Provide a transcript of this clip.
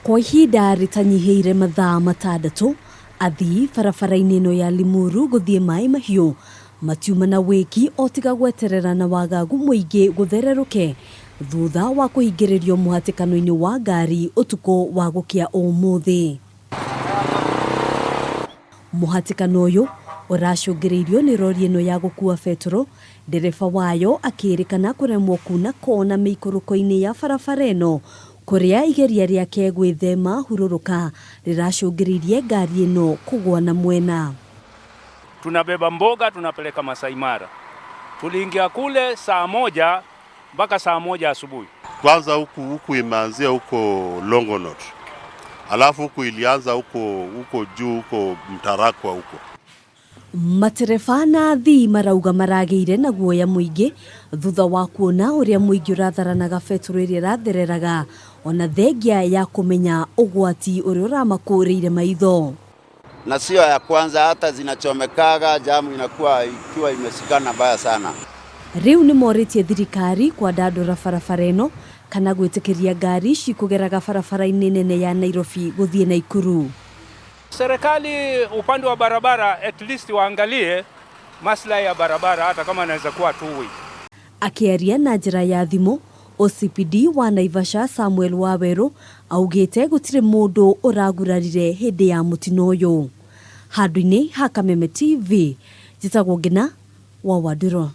Kwa ihinda rĩtanyihĩire mathaa matandatũ, athii barabara-inĩ ĩno ya Limuru gũthiĩ Maĩ Mahiũ matiuma na wĩki o tiga gweterera na wagagu mũingĩ gũthererũke thutha wa kũhingĩrĩrio mũhatĩkano-inĩ wa ngari ũtukũ wa gũkĩa ũmũthĩ. Mũhatĩkano ũyũ ũracũngĩrĩirio nĩ rori ĩno ya gũkua betũrũ, ndereba wayo akĩrĩkana kũremwo kuna kona mĩikũrũko-inĩ ya barabara ĩno kũrĩa igeria rĩake gwĩthema hurũrũka rĩracũngĩrĩirie ngari ĩno kũgũa na mwena. Tunabeba mboga tunapeleka Masai Mara. Tuliingia kule saa 1 mpaka saa 1 asubuhi. Kwanza huku huku imeanzia huko Longonot, alafu huku ilianza huko huko juu huko Mtarakwa huko. Matereba na athii marauga maragĩire na guoya mũingĩ thutha wa kuona ũrĩa mũingĩ ũratharanaga betũrũ ĩrĩa ĩrathereraga ona thengia ya kũmenya ũgwati ũrĩa ũramakũrĩire maitho. Na sio ya kwanza, hata zinachomekaga, jamu inakuwa ikiwa imeshikana mbaya sana. Rĩu nĩ morĩtie thirikari kwandandũra barabara ĩno kana gwĩtĩkĩria ngari cikũgeraga barabara-inĩ nene ya Nairobi gũthiĩ Naikuru. Serikali upande wa barabara at least waangalie maslahi ya barabara, hata kama inaweza kuwa two way. Akĩaria na njĩra ya thimũ, OCPD wa Naivasha Samuel Wawerũ augĩte gũtirĩ mũndũ ũragurarire hĩndĩ ya mũtino ũyũ. Handũ-inĩ ha Kameme TV, njĩtagwo Ngina wa Wandũrũ.